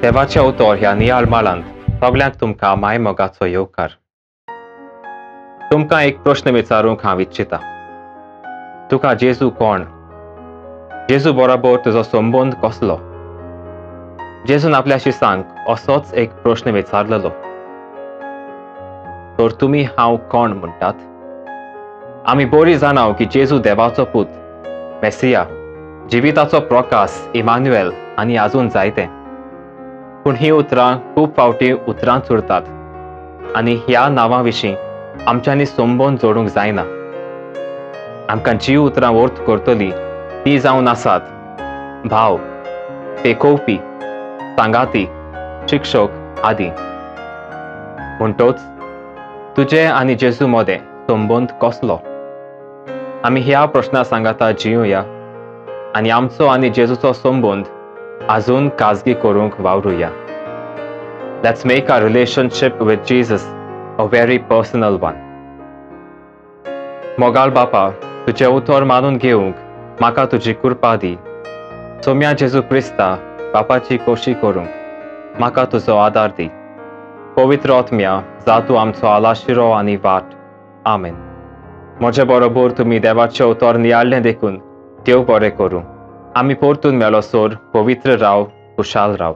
देवाचें उतर ह्या नियाळ माळांत सगल्यांक तुमकां मायमोगाचो येवकार. तुमकां एक प्रश्न विचारूंक हांव इच्छिता. तुका जेजू कोण? जेजू बरोबर तुजो संबंद कसलो? जेजून आपल्या शिसांक असोच एक प्रश्न विचारलेलो. तर तुमी हांव कोण म्हणटात? आमी बरी जाणाव की जेजू देवाचो पूत, मेसिया, जिविताचो प्रकाश, इमानुएल आनी आजून जायते. पूण ही उतरां खूब फावटी उतरांच उरतात आनी ह्या नांवां विशीं आमच्यांनी संबंद जोडूंक जायना. आमकां जी उतरां वर्त करतली ती जावन आसात भाव, पेकोवपी, सांगाती, शिक्षक आदी. म्हणटोच तुजे आनी जेजू मदें संबंद कसलो? आमी ह्या प्रश्ना सांगाता जियुया आनी आमचो आनी जेजूचो संबंद अजून खाजगी करूंक वावरुया. Let's make our relationship with Jesus a very personal one. मोगाळ बापा, तुजें उतर मानून घेवंक म्हाका तुजी कृपा दी. सोम्या जेजू क्रिस्ता बापाची कोशी करूंक म्हाका तुजो आदार दी. पवित्र आत्म्या जा तूं आमचो आलाशिरो आनी वाट. आमेन. म्हजे बरोबर तुमी देवाचें उतर नियाळ्ळें देखून देव बरें करूं. आमी परतून मेळसर पवित्र राव, खुशाल राव.